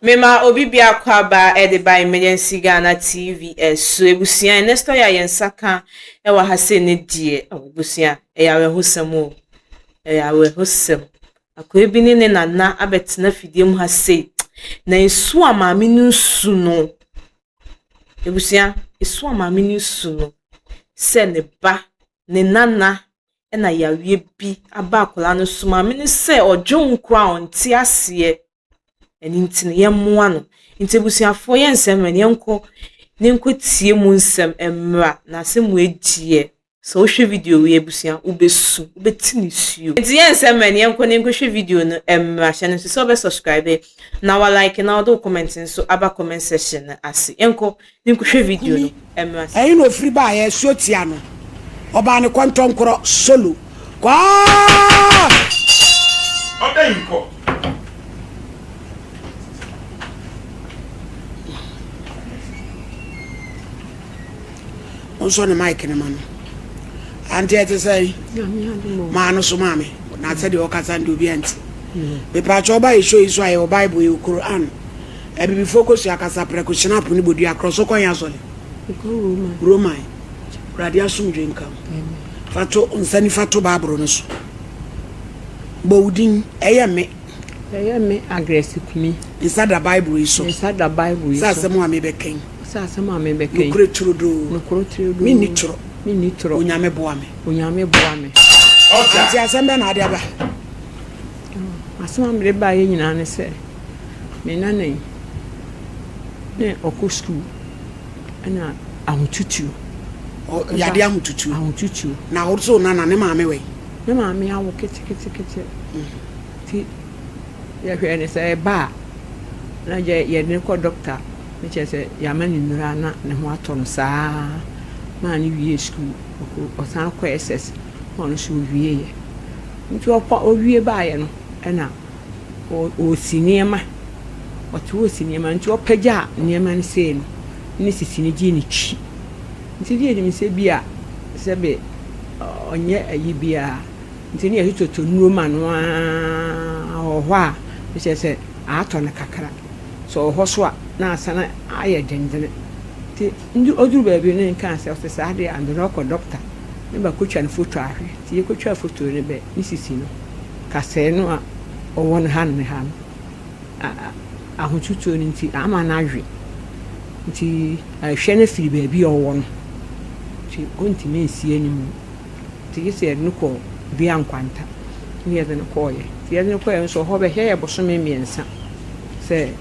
Mema obi biako aba de ba Emergency Ghana TV so. Ebusua, ɛnɛ story a yɛn nsa ka wɔ ha sei ne deɛ, oh, ebusua, ɛyɛ awerɛhosɛm o. Ɛyɛ awerɛhosɛm. Akoa bi ne ne nana abɛtena fidie mu ha sei. Na nsu a maame no nsu no, ebusua, esu a maame no su no sɛ ne ba, ne nana na yareɛ bi aba akwadaa no so. Maame no sɛ ɔdwe ho koraa a ɔnte aseɛ. Ɛno nti no, yɛmmoa no. Nti abusuafoɔ yɛnsɛe mmerɛ no, yɛnkɔ na yɛnkɔtie mu nsɛm mmra. Na asɛm wei deɛ, sɛ wohwɛ video wei abusua, wobɛsu, wobɛte nisuo. Nti yɛnsɛe mmerɛ no, yɛnkɔ na yɛnkɔhwɛ video no mmra. Hyɛ no nso sɛ wobɛ subscribe na wa like na wode wo comment nso aba comment section no ase. Yɛnkɔ na yɛnkɔhwɛ video no mmra. Ɛhe na ofiri baeɛ? Asuo tia no. Ɔbaa ne kɔntɔnkorɔ, solo. Kwaa! Ɔda yi kɔ. Ɔnsɔ ne mic no ma no. Ante ɛte sɛn? Maa no so maa me. Na sɛdeɛ ɔkasa no deɛ obiara nte. Mepaakyɛ ɔba yɛ show yi so a yɛwɔ Bible yɛwɔ Quran. Abibifoɔ kosua kasa prɛko hyena po ne bodua korɔ so kɔ he asɔre? Roman. Awurade asomdwe nka wo. Fa to nsa nifa to Bible no so. Bɔ wo din. Ɛyɛ me. Ɛyɛ me Agress Kumi. Nsa da Bible yi so. Nsa da Bible yi so. Sɛ asɛm a mebɛka yi. Sɛ asɛm a mebɛka yi. Nokorɛ turodoo. Nokorɛ turodoo. Menni torɔ. Menni torɔ. Onyame boa me. Onyame boa me. Ante asɛm bɛn na ade aba? Asɛm a mede baeɛ nyinaa ne sɛ, me nana yi, na ɔkɔ sukuu ɛna ahotutuo. Yadeɛ ahotutuo. Ahotutuo. Na wo so nana ne maame wɛ? Ne maame awo ketekete. Nti yɛhwɛɛ no sɛ ɛba a, na gye yɛde no kɔ dɔkta ne kyerɛ sɛ yɛama no nnuro a na ne ho atɔ no saa maa no wie sukuu. Ɔsan kɔ SS na ɔno nso ɔwieeɛ. Nti ɔkɔ ɔwie baeɛ no ɛna ɔresi nneɛma. Ɔte hɔ resi nneɛma nti ɔpagyaa nneɛma no sei no ne sisi no gyee ne twi. Nti deɛ nim sɛ bi a sɛbe ɔnyɛ ayi biara nti ne yɛtotɔtɔ nnuro ma no ara ɔwɔ hɔ a ne kyerɛ sɛ atɔ no kakra. Sɛ ɔwɔ hɔ so a na asane ayɛ dendene. Nti ɔduru baabi no ne nkaa sɛ ɔte saa deɛ a mede no kɔ dɔkta ne bakɔtwa no foto ahwɛ. Nti yɛkɔtwaa foto no bɛ ne sisi no kasɛɛ no a ɔwɔ no ha ne ha no ahotutuo no nti ama no awe. Nti ɛhwɛ no firi baabi a ɔwɔ no nti ɔntumi nsi anim. Nti gye sɛ yɛde no kɔ Dua Nkwanta ne yɛde no kɔeɛ. Nti yɛde no kɔeɛ nso hɔ bɛhwɛ yɛ bosome mmiɛnsa sɛ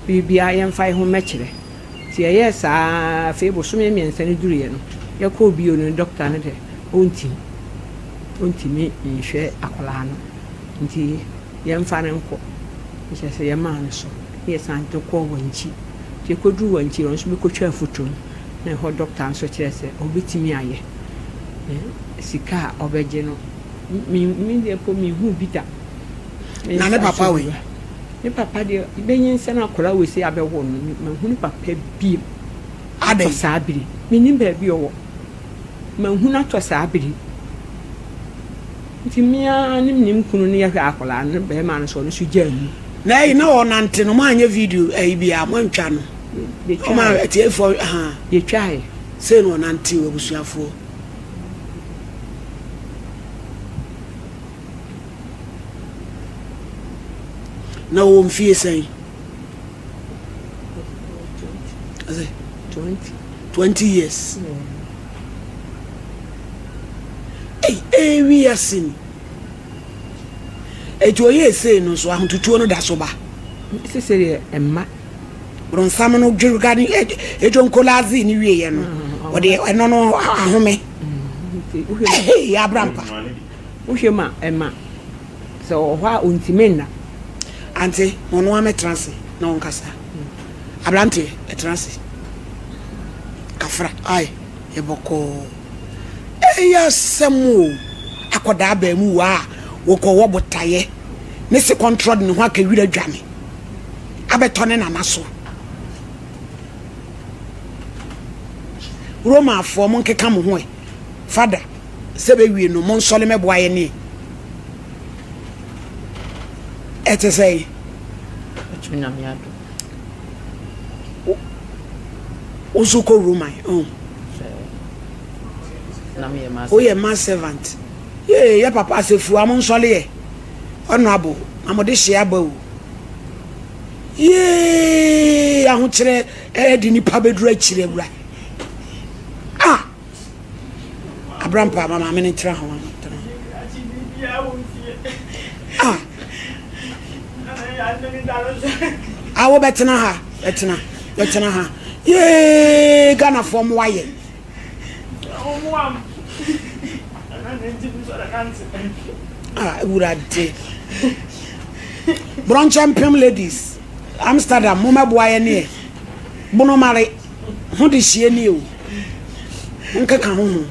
biribiara yɛmfa yɛn ho mmɛkyerɛ. Nti yɛyɛɛ saa ara afei bosome mmiɛnsa no duruiɛ no yɛkɔɔ bio no dɔkta no deɛ ɔntumi ɔntumi nhwɛ akwadaa no nti yɛmfa no nkɔ. Nti kyerɛ sɛ yɛmaa no so na yɛsan de no kɔɔ Wankyi. Nti yɛkɔduruu Wankyi no ɔno nso bɛkɔtwaa foto no na ɛhɔ dɔkta nso kyerɛɛ sɛ ɔbɛtumi ayɛ. Sika a ɔbɛgye no me me deɛ mpo menhuu bi da. Na ne papa wei? Ne papa deɛ bɛnyinsɛn akwadaa wei sɛ abɛwo no manhu ne papa bio. Adɛn? Atɔ saa bere. Mennim baabi ɔwɔ. Manhu no atɔ saa bere. Nti me ara ne me kunu no yɛhwɛ akwadaa no bɛrima no so ɔno nso gyaa mu. Na ɛyi na ɔnante no moanyɛ video ɛyi biara moantwa no? Ɔma atiefoɔ ha. Yɛtwaeɛ. Sei na ɔnante o abusuafoɔ. Na ɔwɔ mfie sɛn? 20. 20 years. Ei, ee wiase ni. Eti ɔyɛ esei no nso ahotutuo no da so ba. Sese deɛ ɛmma. Bronsam no dwerga ne edwonkolaadze ne wieɛ no, ɔde ɛno no ahome. Ehei, abrampa. Wohwɛ mu a, ɛma sɛ ɔwɔ hɔ a ɔntumi nna. Ante, ma ɔno ara mmɛtena ase na ɔnkasa. Aberanteɛ, tena ase. Kafra, ae, yɛ bɔkɔɔ. Ɛyɛ asɛm o, akɔdaa abaamuwa a wɔkɔwɔ botaeɛ ne se kɔntrɔ de ne ho aka wira dwane abɛtɔ ne nana so. Romafoɔ, monkeka mo ho ɛ. Fada, sɛ bɛwie no, monsɔre mɛboa yɛn ɛ. Ɛte sɛn? Ɔtwe Nyame adom. Wo nso kɔ Roman, oh. Woyɛ man servant. Yee, yɛ papa asefua mo nsɔle yɛ. Honorable, na mo de hye aba o. Yee, ahokyerɛ ɛde nipa bɛduru akyire awura. Ah! Abrampa ma maame no ntena ho tena. Ah! Ah, wobɛtena ha, bɛtena, bɛtena ha. Yee, Ghanafoɔ mo ayɛ. Ah, Awurade. Brɔnkyɛ mpem ladies, Amsterdam, mo mɛboa yɛ neɛ. Bonomare, ho de hyie nie o. Nkeka ho ho.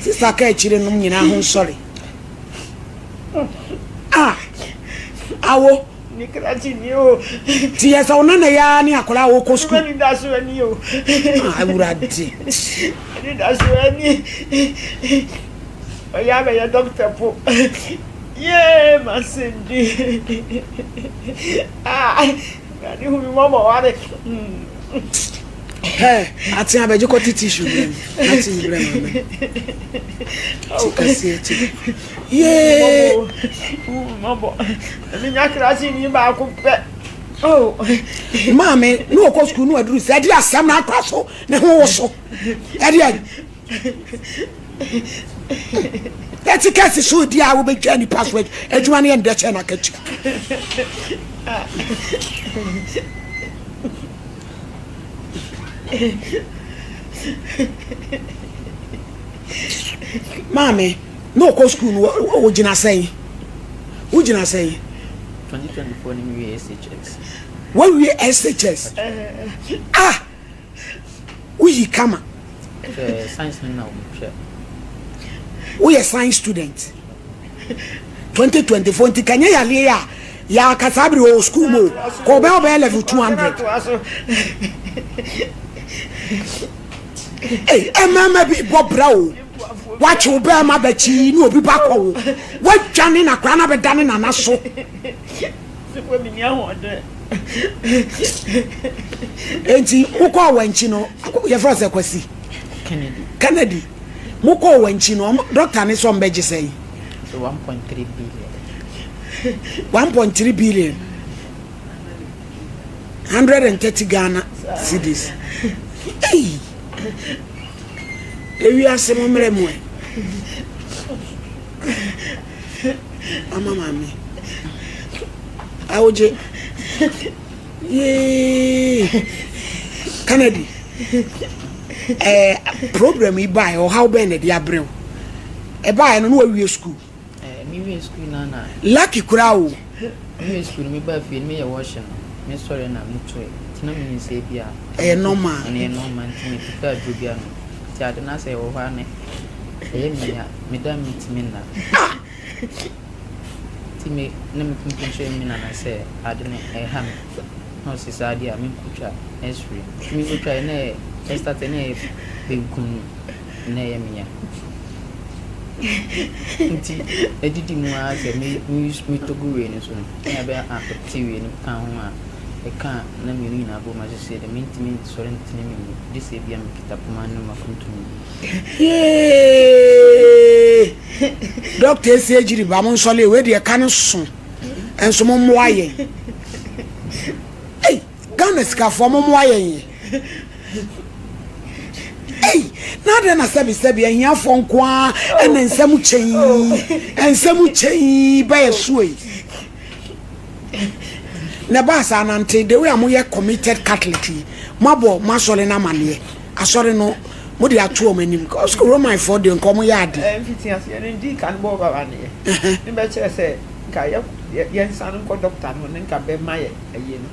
Sista ka akyire nom nyinaa ho nsɔre. Ah, awo. Ne krakye ni o. Ti yɛ sɛ wo nana yi ara ne akwadaa a wɔkɔ sukuu. Ɛni da so ani o. Ah, awurade. Ɛni da so ani. Ɔyɛ abɛyɛ dɔkta po. Yee, ma se di. Ah, awurade hu mi mɔbɔ ware. Hɛ, ate abɛgye kɔte tissue brɛ me. Na ti brɛ maame. Ti kɛseɛ ti. Yee. Maame ne ɔkɔ sukuu ne waduru sɛ ɛde asɛm na akora so ne ho wo so ɛde ayi ɛte kɛse so di a wobɛtwa nipa so adwuma no yɛ ndɛ kyɛ na akatua. Maame, na ɔkɔ sukuu no ɔgyina sɛn? Wogyina sɛn? 2024 ni mi wie SHS. Wawie SHS? Ah! Woyi kama. Science no na wɔhwɛ. Woyɛ science student. 2024 nti kanyɛ yareɛ a yɛaka saa bere wɔ sukuu mu o. Kɔ ɔbɛyɛ ɔbɛyɛ level 200. Ei, mmarima bi bɔ bra o. Watwe wo bɛrima bɛkyi ne obi ba kɔ wo. Wadwane na koraa na bɛda ne nana so. Enti mokɔɔ wankyi no, yɛfrɛ sɛ Kwasi. Kennedy. Kennedy. Mokɔɔ wankyi no, dɔkta ne sɛ ɔmbɛgye sɛn? So 1.3 billion. 1.3 billion. 130 Ghana cedis. Ei! Ewiase mo mmerɛ mu ɛ. Ama maame. Awogye. Yee. Kennedy. Eh, problem yi baeɛ ɔhaw bɛn na ɛde abrɛ wo? Ɛbaeɛ no na wawie sukuu. Eh, me wie school na na. Lucky koraa o. Me wie school no me baa fie no me yɛ washing no me sɔre na me toe nti na me nim sɛ ebi a. Ɛyɛ normal. Ɛno yɛ normal nti me pepɛ aduro bi anom nti ade no asɛ ɛwɔ hɔ a na ɛyɛ me ya me da me ntumi nna. Ah! Nti me na me kunkun kyerɛ me nana sɛ ade no ɛha me na ɔse saa adeɛ a me nkotwa x-ray nti me kotwa yɛ na ɛyɛ ɛstarte na ɛyɛ benkum no. na ɛyɛ me ya. Nti ɛdidi mu ara sɛ me me use me togo wei no so no na ɛbɛ affect wei no ka ho a ɛka a na mmienu nyinaa bom asese dɛ mentumi nsɔre ntene me mu gye sɛ ebia mekita poma ne makuntunu mu. Yee! Doctor esi agyiri ba mo nsɔle wei deɛ ɛka no so nso mo mmoa yɛn. Ei! Ghana sikafoɔ mo mmoa yɛn yɛ. Ei, na adɛn na sɛbisɛbi ahiafoɔ nko ara ɛna nsɛm kyɛ yi, nsɛm kyɛ yi bɛyɛ soɔ yi. Na ɛbaa saa nante, the way a moyɛ committed Catholic yi, moabɔ mo asɔre no amaneɛ, asɔre no mode ato wɔn anim. Romanfoɔ deɛ nka wɔn yɛ ade. Mfiti aseɛ no ndii kan bɔɔ baba aneɛ ne bɛkyerɛ sɛ nka yɛnsan nkɔ dɔkta no hɔ ne nka bɛma yɛ ayie no.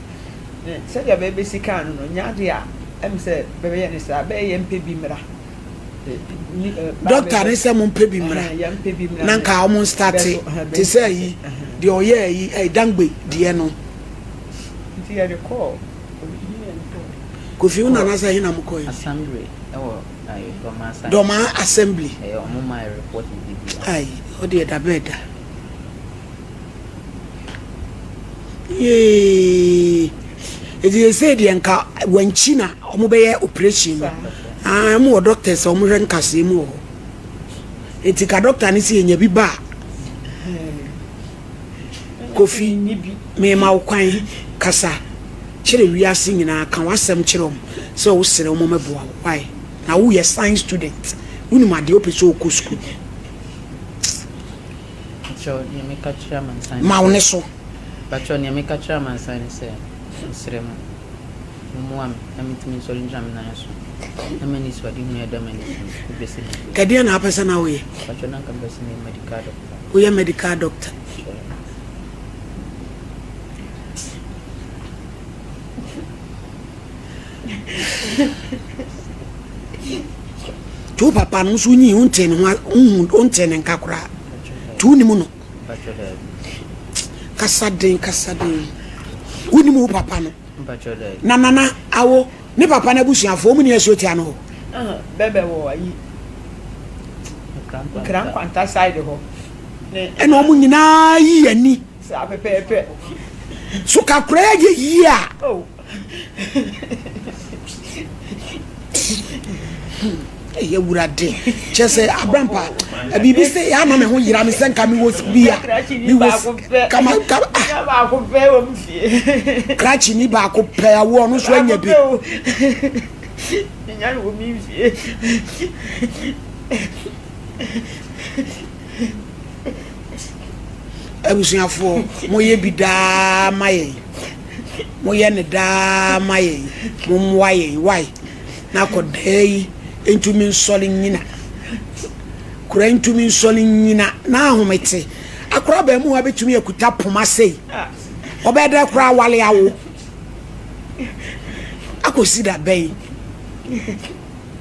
Na sɛdeɛ bɛbɛsi kaa no no, nyɛ adeɛ a ɛm sɛ bɛbɛyɛ no saa, bɛyɛ yɛmpɛ bi mmra. Doctor ne sɛ mompɛ bi mmra na nka wɔn nstate te sɛ ayi deɛ ɔyɛ ayi ɛyi dangbe deɛ no. Nti yɛde kɔɔ Kofi wo nana sɛ hena mo kɔɛ? Assembly ɛwɔ ayi Dɔmaa side. Dɔmaa assembly. Ɛyɛ ɔmo maa yɛ report ne bibi. Ayi ɔdeɛ da bɛɛ da. Yee! Eti sɛ deɛ nka wankyi na wɔn bɛyɛ operation no. Ah, wɔn wɔ doctors a wɔn hwɛ nkasɛɛ mu wɔ hɔ. Eti ka doctor no sɛ yɛnya bi ba a. Kofi, mema wo kwan kasa kyerɛ wiase nyinaa, ka w'asɛm kyerɛ wɔn sɛ wosrɛ wɔn mɛboa wo. Why? Na woyɛ science student, wonim adeɛ, wopɛ sɛ wokɔ sukuu. Ma wo ne so. Pakyɛw, nea meka kyerɛ amansan ne sɛ, mesrɛ mo, mommoa me na mintumi nsɔre ngyina me nan so, na m'anisoadehu a ɛda m'ani so no besi me pi. Ɛdeɛn na wopɛ sɛ na woyɛ? Pakyɛw, na anka mepɛ sɛ meyɛ medical doctor. Woyɛ medical doctor. Nti wo papa no nso wonyii wontee ne ho wohu wontee ne nka koraa. Nti wonim no. Kasa den kasa den. Wonim wo papa no. Na nana awo ne papa no abusuafoɔ wɔn ni asuo tia no hɔ. Bɛbɛ wɔ ayi Nkran Nkwanta side hɔ. Ɛna wɔn nyinaa yi ani. Saa pɛpɛɛpɛ. So kakra yɛ yie a. Oh. Ɛyɛ awurade kyɛ sɛ abrampa biribi sɛ yɛ ama me ho yera me sɛ nka mewɔ bi a mewɔ kama kama ah baako pɛ wɔ me fie krakye ni baako pɛ awo ɔno nso anya bi nya no wɔ me fie. Abusuafoɔ, moyɛ bi daa ma yɛn. Moyɛ no daa ma yɛn. Mommoa yɛn. Wai? Na akɔdaa yi ntumi nsɔre nnyina. Kora ntumi nsɔre nnyina. Na ahomete. Akora abaamuwa bɛtumi akuta poma sei. Ɔbɛyɛ dɛ koraa awale awo. Akɔsi da bɛn?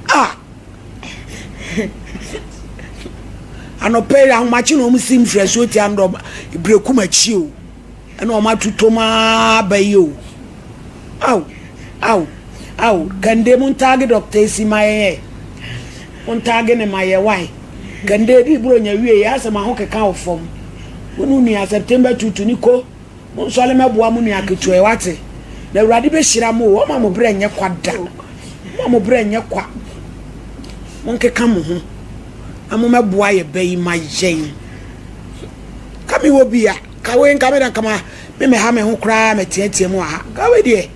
Ah! Anɔpa yi ahomakye na wɔn si mfrasuo tia no dɔm brekum akyi o ɛna wɔn atotɔ mu aba yi o aw aw aw kande mo ntaage dɔkta esi ma yɛn yɛ mo ntaage ne ma yɛ wae kande di buro nya wie yɛ asɛm aho keka wɔ fam wo ne nua September tutu ne ko. Monsɔre mmɛboa mo nua ketewa yi, wate? Na Awurade bɛhyira mo o, ɔmma mo berɛ nyɛ kwa da. Ɔmma mo berɛ nyɛ kwa. Monkeka mo ho na mommɛboa yɛ ba yi ma yɛn. Ka me wɔ bi a, ka wei nka me da nka ma me mɛha me ho koraa mɛteatea mu wɔ ha. Ka wei deɛ,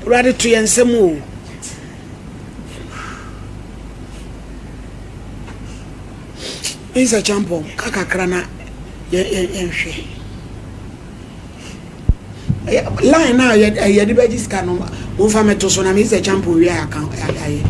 Awurade to yɛn nsam o. Mensah Champong, ka kakra na yɛnhwɛ. Line na yɛde bɛgye sika no, momfa mɛto so na Mensah Champong wie a aka ayɛ.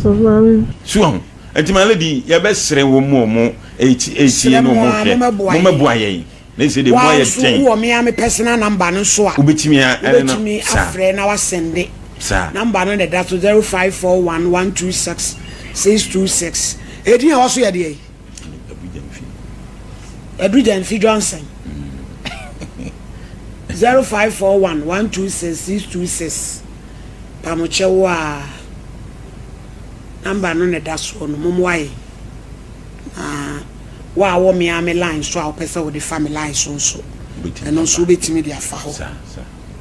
So wahu? Nti my lady, yɛbɛsrɛ wɔn mu a wɔn ɛretie ne wɔn hwɛ, mommɛboa yɛn. Na ɛsɛ deɛ mu ayɛ den. Wowɔ me ara me personal number no nso a, wobɛtumi ɛne no wobɛtumi afrɛ na wasɛnde. Saa. Number no na ɛda so 0541 126 626. Edin a ɛwɔ so yɛ deɛ? Adu Gyamfi Johnson. 0541 126 626. Pamokyɛ wo a number no na ɛda soɔ no, mommoa yɛn. Na wo a wɔ me ara me line so a wopɛ sɛ wode fa me line so nso, ɛno nso wobɛtumi de afa hɔ.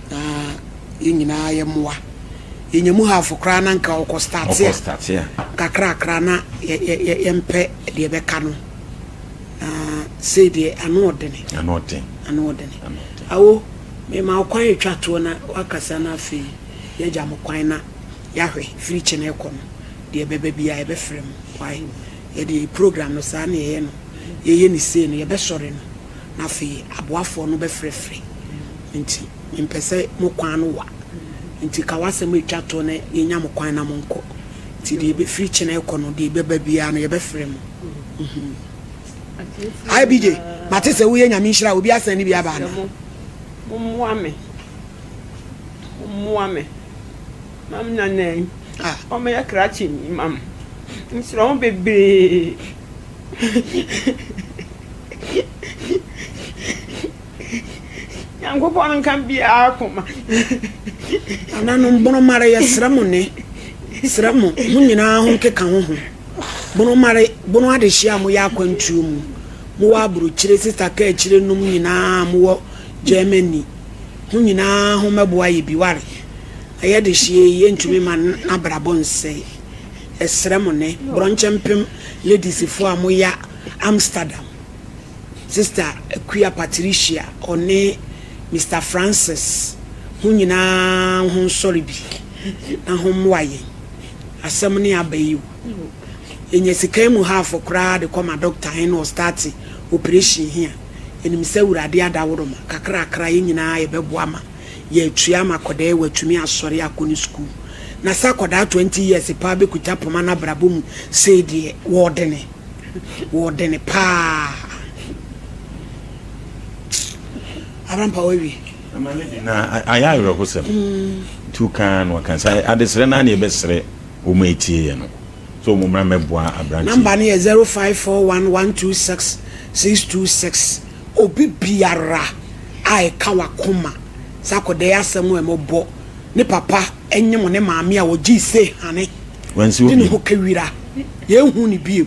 Na yɛn nyinaa yɛmmoa. Yɛnya mu half koraa na nka ɔkɔ starte a, nkakrakra na yɛmpɛ deɛ ɛbɛka no. Na sei deɛ ano ɔdene. Ano ɔden. Ano ɔdene. Awo, mema wo kwan atwa toɔ na wakasa na afei yɛagya mo kwan na yɛahwɛ firi kyena ɛkɔ no deɛ ɛbɛba biara yɛbɛfrɛ mo. Wai yɛde program no saa na yɛyɛ no yɛyɛ no sei no yɛbɛsɔre no na afei aboafoɔ no bɛfrɛfrɛ nti mempɛ sɛ mo kwan no wa nti ka w'asɛm ɛtwa toɔ na yɛnya mo kwan na monkɔ nti deɛ ɛbɛfiri kyena ɛkɔ no deɛ ɛbɛba biara no yɛbɛfrɛ mo. Hi BJ, mate sɛ woyɛ nyame nhyira obi asɛn ne bi aba anaa? Mommoa me, mommoa me. Ma me nana yi ɔmmɛyɛ krakye ni ma me. Mesrɛ wo bebree. Nyankopɔn nka biara koma. Nananom Bonomare yɛsrɛ mo ne srɛ mo mo nyinaa ho nkeka ho ho Bonomare bono adehyeɛ a moyɛ akwantuo mu mowɔ aburokyire sista kaakyire nom nyinaa mowɔ Germany. Ho nyinaa ho mmɛboa yɛ bi ware. Na yɛ dehyeɛ yi yɛntumi ma n'abrabɔ nsɛe. Yɛsrɛ mo nɛ, brɔnkyɛ mpem ladies foɔ a mo ya Amsterdam, Sister Akua Patricia ɔne Mister Francis ho nyinaa ho nsɔre bi na ho mmoa yɛn. Asɛm ne aba yi o. Yɛnya sika yi mu half koraa de kɔ ma doctor he na ɔstarte operation he a, yɛnim sɛ Awurade adaworoma, kakrakra yɛn nyinaa yɛbɛboa ma yɛatua ama akɔdaa yi watumi asɔre akɔ ne sukuu. Na sɛ akɔdaa 20 years paa bɛkuta poma n'abrabɔ mu sei deɛ, wɔɔdene. Wɔɔdene paa. Abrampa wawie. Na ayɛ awerɛhosɛm. Nti wokaa na waka sɛ adesrɛ no ara na yɛbɛsrɛ wɔn a ɛtie yɛ no sɛ wɔn mmra mmɛboa aberanteɛ yi. Number no yɛ 0541 126 626. Obi biara a ɛka wakoma sɛ akɔda yi asɛm a ɛmɔbɔ ne papa nyem ne maame a ɔgyee se hane Wansi de ne hɔ ho bio. kawira yɛnhu no bio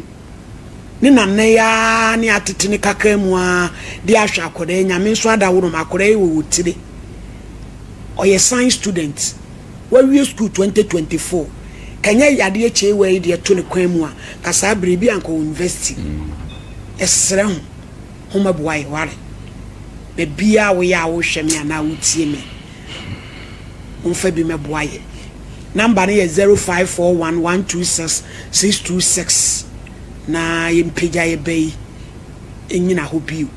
ne nana yi ara ne atete ne kakra mu ara de ahwɛ akɔda yi Nyame nso adaworoma akɔda yi wɔ wɔ tire ɔyɛ science student wawie school 2024 kanyɛ yadeɛ kyeewa yi deɛ to ne kwan mu a ka saa bere bi anka wɔ university ɛsrɛ ho ho mɛboa yɛ ware baabiaa woyɛ a wohwɛ me anaa wotie me momfa bi mɛboa yɛ number no yɛ 0541 126 626 na yɛmpagya yɛ ba yi nyina hɔ bio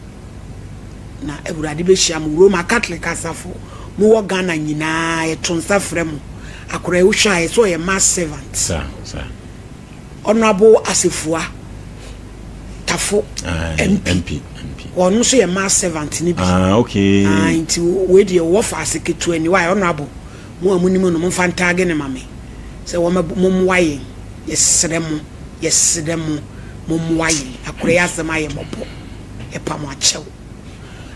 na Awurade bɛhyia mo. Roma Catholic asafo mowɔ Ghana nyinaa yɛto nsa frɛ mo. Akora yi wohwɛ a yɛsɛ ɔyɛ mass servant. Sa sa. Honourable Asefua Tafo Ah, MP. MP MP. Ɔno nso yɛ mass servant no bi. Ah, okay. Ah, nti wei deɛ wɔwɔ faase ketewa ni. Why honourable mo a monim no momfa ntaage no ma me sɛ wɔmɛ mommoa yɛn. Yɛsrɛ mo, yɛsrɛ mo mommoa yɛn. Akora yi asɛm ayɛ mmɔbɔ. Yɛpa mo akyɛw.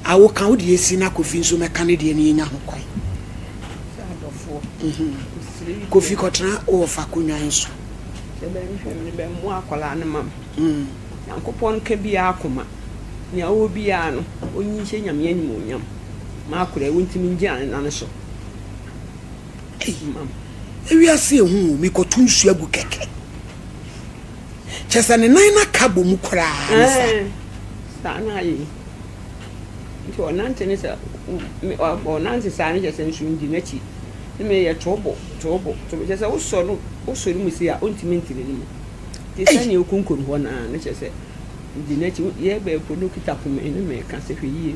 A wo ka wo deɛ si na Kofi nso mɛka ne deɛ na yɛnya ho kwan. Sɛ adɔfoɔ, mesrɛ yi Kofi deɛ. kɔtena wo wɔfa akonnwa yi so. Sɛ bɛnhwɛ me no bɛmmoa akwadaa no ma me. Nyankopɔn nka biaa akoma. Nea ɔwɔ biaa no ɔnyi nhyɛ Nyame animuonyam ma akwadaa yi ɔntumi ngyina ne nan so Ei, ma me. ewiase ehu o, mekɔto nsuo agu kɛkɛ. Kyerɛ sɛ ne nan no aka bɔ mu koraa ne saa. Ɛɛ, saa na ayɛ yi. Nti ɔnante ne sɛ, ɔnante saa ne kyerɛ sɛ nsuo ndi n'akyi. Ne meyɛ toobo, toobo, toobo. Kyerɛ sɛ wosɔ no, wosɔ ne mu sei a, ɔntumi ntene ne mu. Nti sɛnea ɔkonkon hɔ no ara ne kyerɛ sɛ di n'akyi. Yɛ bɛɛpo no kita poma yi ne meka sɛ hwɛ yie.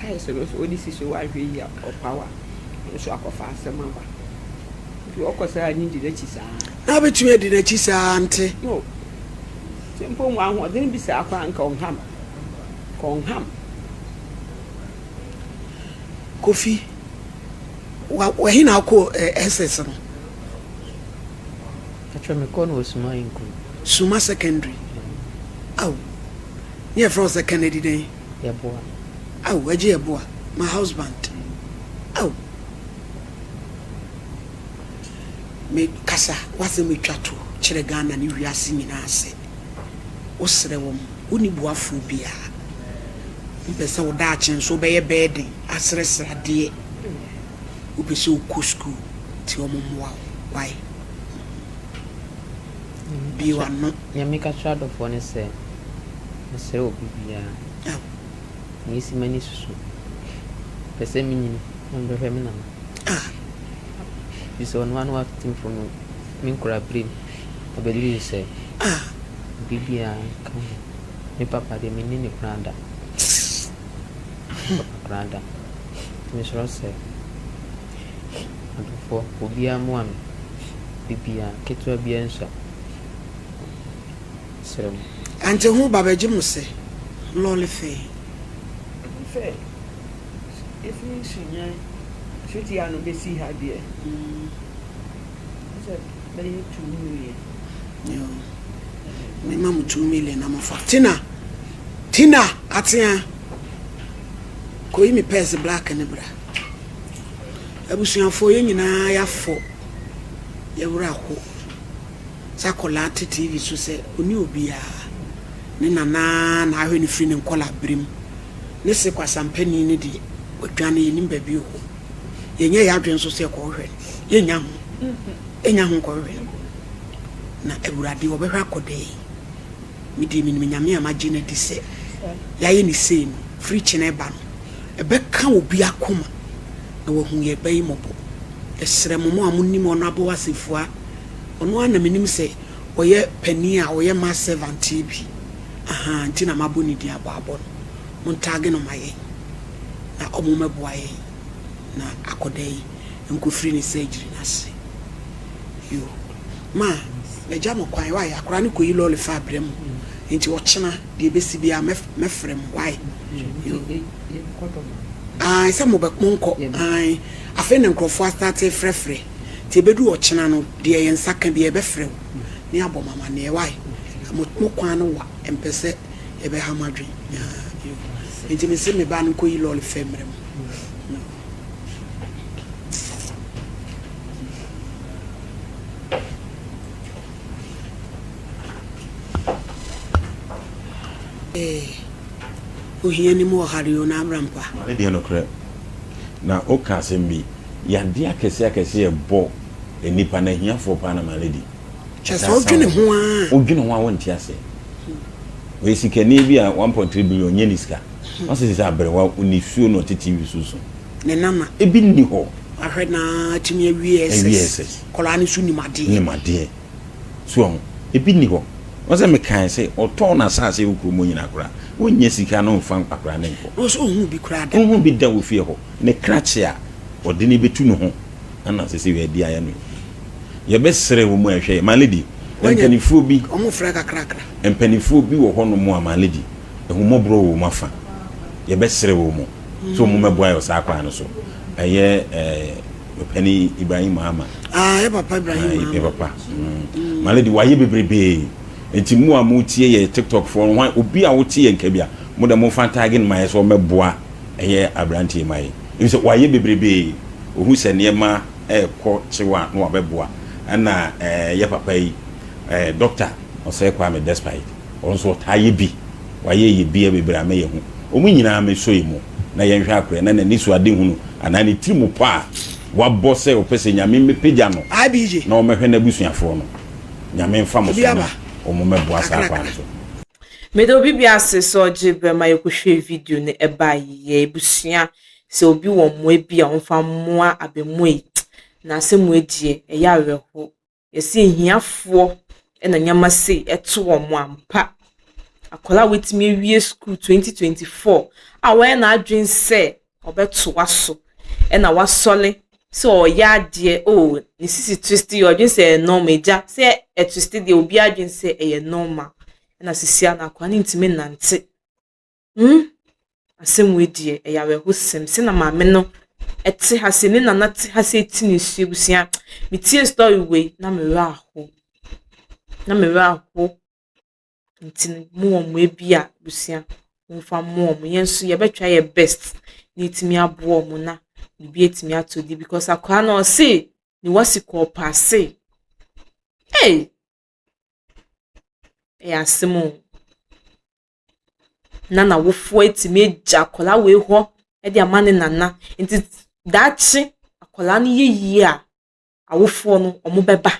Tiles no nso wode si so woanhwɛ yie a ɔpaw a, ɔno nso akɔfa asɛm aba. Nti ɔkɔ saa a ne di n'akyi saa. Na wobɛtumi adi n'akyi saa nte? No. Sɛ mpo nwɔ ahoɔden bi saa koraa nka ɔnham. Nka ɔnham. Kofi, wa wahe na wokɔ eh, SS no? Atwa me kɔ no wɔ Suma Nkum. Suma Secondary. Aw. Ne yɛfrɛ wo sɛ Kennedy dɛn? Yɛboa. Aw, agye yɛboa. My husband. Aw. Me kasa w'asɛm etwa to kyerɛ Ghana ne wiase nyinaa sɛ wo srɛ wɔn wo nni boafoɔ biara wo mpɛ sɛ wo daakye nso wo bɛyɛ burden asrɛsrɛ adeɛ wo pɛ sɛ wo kɔ school nti wɔn mmoa wo why bue w'ano. Nea meka kyerɛ adɔfoɔ ne sɛ mesrɛ obi biara Aw. nea esi m'ani so pɛ sɛ menyini na mebɛhwɛ me nana. Ah. Firi sɛ ɔno ara na wate me fam me nkwadaa-berɛ mu abɛduru sɛ Ah. biribiara nka ho. Me papa deɛ menni no koraa da. Me papa koraa da. Nti mesrɛ sɛ adɔfoɔ obiara mmoa me. Biribiara, ketewa biara nsua. Mesrɛ mo. Ante ho ba bɛgye mo sɛ lɔle fɛɛ. Sɛ Yɛfiri Sunyani Sotia no bɛsi ha deɛ, sɛ bɛyɛ 2 million. Yo, mema mo 2 million na mofa. Tina, Tina, atea. Kɔyi me purse black ne bra. Abusuafoɔ yɛn nyinaa yɛafɔ yɛwerɛ aho sɛ akwadaa te TV so sɛ ɔni obiara. Ne nana na ahwɛ no firi ne nkwadaa berɛ mu. Ne se kwasampani no deɛ, wadwane yɛnnim baabi ɔwɔ. Yɛnyɛ yɛn adwene nso sɛ yɛkɔhwehwɛ no. Yɛnnya ho. Yɛnnya ho nkɔhwehwɛ no. Na Awurade, ɔbɛhwɛ akɔda yi. Me deɛ menim Nyame a magye no adi sɛ yɛayɛ no sei no, firi kyena ɛba no, ɛbɛka obi akoma na wahu yɛn ba yi mmɔbɔ. Yɛsrɛ mo, mo a monim Honourable Asefua, ɔno ara na menim sɛ ɔyɛ panin a ɔyɛ mass servant yi bi, ahaa, nti na mabɔ ne din abɔ abɔ no. Montaage no ma yɛn na ɔmo mmɛboa yɛn na akɔda yi nkɔfiri ne surgery no ase. Yoo. Ma, magya mo kwan, wai, akwadaa no kɔyi lɔɔre fa abrɛ mo, nti ɔkyena deɛ ɛbɛsi biara mɛ, mɛfrɛ mo, wai. Yoo. Ae, sɛ mobɛ, monkɔ, ae, afei na nkurɔfoɔ astate frɛfrɛ, nti ɛbɛduru ɔkyena no, deɛ yɛn nsa ka biara yɛbɛfrɛ wo, ne abɔ mo amaneɛ, wai. Mo, mo kwan no wa, mpɛ sɛ yɛbɛha mo adwene, ae, yoo. Nti mese me ba no nkɔyi lɔɔre fɛ mmerɛ mo. Yoo. Ohia ni mu ɔhare o na abra mpa. Ne deɛ nokorɛ na woka asɛm bi yadeɛ akɛseɛ akɛseɛ ɛbɔ nnipa no ahiafoɔ paa na my lady Kyerɛ sɛ wodwene ho a. Wodwene ho a wonte aseɛ ɔyɛ sikani bi a 1.3 billion nyɛ ne sika ɔsɛ sɛ aberewa nisuo na ɔte TV so su. Ne nana. Ebi nni hɔ. Ahwɛ na atumi awie SS. Awie SS. Kɔlaa no nso nim adeɛ. Nim adeɛ. So ɔho. Ebi nni hɔ. Wɔn sɛ mekae sɛ ɔtɔn n'asaase wɔ kurom hɔ nyinaa koraa, wonnya sika no mfa akwadaa no nkɔ. Na ɔsɛ ɔnhuu bi koraa da. Ɔnhuu bi da wɔ fie hɔ. Ne krakye a ɔde no bɛtu ne ho ɛna sɛ sɛ wadi ayɛ no. Yɛbɛsrɛ wɔn a ɛhwɛ yɛ. My lady, mpanimfoɔ bi. Wɔn frɛ kakrakra. Mpanimfoɔ bi wɔ hɔnom a my lady, ahummɔborɔ wɔ wɔn afa. Yɛbɛsrɛ wɔn. sɛ wɔn mmɛboa yɛ wɔ saa kwan no so. Ɛyɛ ɛɛ ɔpanin Ibrahim Mahama. Ah, yɛ papa Ibrahim Mahama. Yɛ papa. Mm. Malady wayɛ bebrebee. Nti mo a mo tie yɛ TikTok foɔ no, hwan obi a wote yɛ nka bi a, mo dɛ mo fa ntaage no ma yɛ sɛ ɔmmɛboa ɛyɛ aberanteɛ ma yɛ. Ebi sɛ wayɛ bebrebee. Ohu sɛ nneɛma ɛɛkɔ kyew a na wabɛboa. Ɛna ɛɛ yɛ papa yi ɛɛ Doctor Ɔsɛe Kwame Despite, ɔno nso ɔtaa yɛ bi. Wayɛ yɛ bia bebree ama yɛahu. Wɔn nyinaa mɛsɔ yɛ mu na yɛnhwɛ akoraɛ na n'anisoadehunu anaa ne tirimupɔ a wabɔ sɛ ɔpɛ sɛ Nyame mmɛpagya no na ɔmmɛhwɛ n'abusuafoɔ no. Nyame mfa mo so na wɔn mmɛboa saa kwan no so. Meda obi biara ase sɛ ɔgye berɛ ma yɛkɔhwɛɛ video no ɛbaa yie. Abusua, sɛ obi wɔ mmoa bi a ɔmfa mmoa abaamua yi, na asɛm wei deɛ ɛyɛ awerɛho. Yɛse ahiafoɔ na nneɛma sei ɛto wɔn ampa. Akwadaa a watumi awie sukuu 2024 a wayɛ n'adwene sɛ ɔbɛtoa so ɛna wasɔre sɛ ɔreyɛ adeɛ oh ne sisi twist yi ɔdwene sɛ ɛyɛ normal agya sɛ ɛtwist deɛ obiara adwene sɛ ɛyɛ normal ɛna sisi a na akwadaa no ntumi nnante. Hmm, asɛm wei deɛ ɛyɛ awerɛhosɛm. Sɛ na maame no te ha sei, ne nana te ha sei te ne su abusua. Metie story wei na me werɛ aho. Na me werɛ aho. Nti no, mowɔ mmoa bi a abusua, momfa mmoa wɔn. Yɛn nso yɛbɛtry yɛ best na yɛatumi aboa wɔn na biribi atumi atɔ di because akwadaa no ɔse ne wasi kɔɔ paase. Hey! Ɛyɛ asɛm o. na n'awofoɔ atumi agya akwadaa wei hɔ de ama ne nana. Nti daakye akwadaa no yɛ yie a, awofoɔ no wɔbɛba.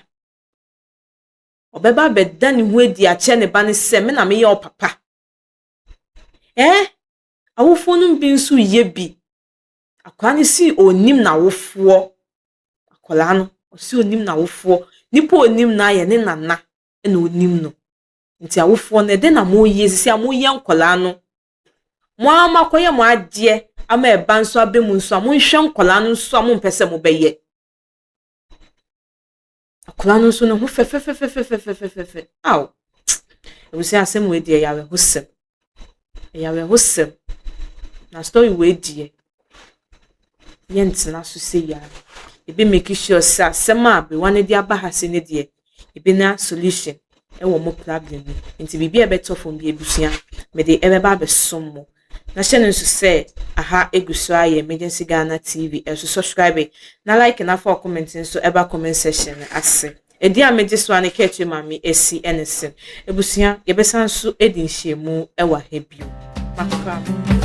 Ɔbɛba abɛda ne ho adi akyerɛ ne ba no sɛ, me na meyɛ wo papa. Ɛɛ, awofoɔ no bi nso reyɛ bi. Akwadaa no si ɔnnim n'awofoɔ. Akwadaa no, ɔsi ɔnnim n'awofoɔ. Nipa a ɔnim no ayɛ ne nana na ɔnim no. Nti awofoɔ no, ɛdɛn na moyɛ sisi a moyɛ nkwadaa no? Mo ara moakɔyɛ mo adeɛ ama ɛba nso aba mu nso a, monhwɛ nkwadaa no nso a mompɛ sɛ mobɛyɛ. Akwadaa no nso ne ho fɛfɛfɛfɛfɛfɛfɛ. Aw! Abusua asɛm wei deɛ ɛyɛ awerɛhosɛm. Ɛyɛ awerɛhosɛm. Na story wei deɛ, yɛntena so sei ara. Yɛbɛ make sure sɛ asɛm a aberewa no de aba ha sei no deɛ, yɛbɛnya solution wɔ mo problem mu. Nti biribi a ɛbɛtɔ fam bi abusua, mede ɛbɛba abɛsom mo. Na hyɛ no nso sɛ aha egu so ara yɛ Emergency Ghana TV ɛso subscribe na like na fa wo comment nso ɛba comment section no ase. Edin a megye so ara ne Kaakyire Maame Asi ne Sen. Abusua, yɛbɛsan nso adi nhyiamu wɔ ha bio. Makra mo.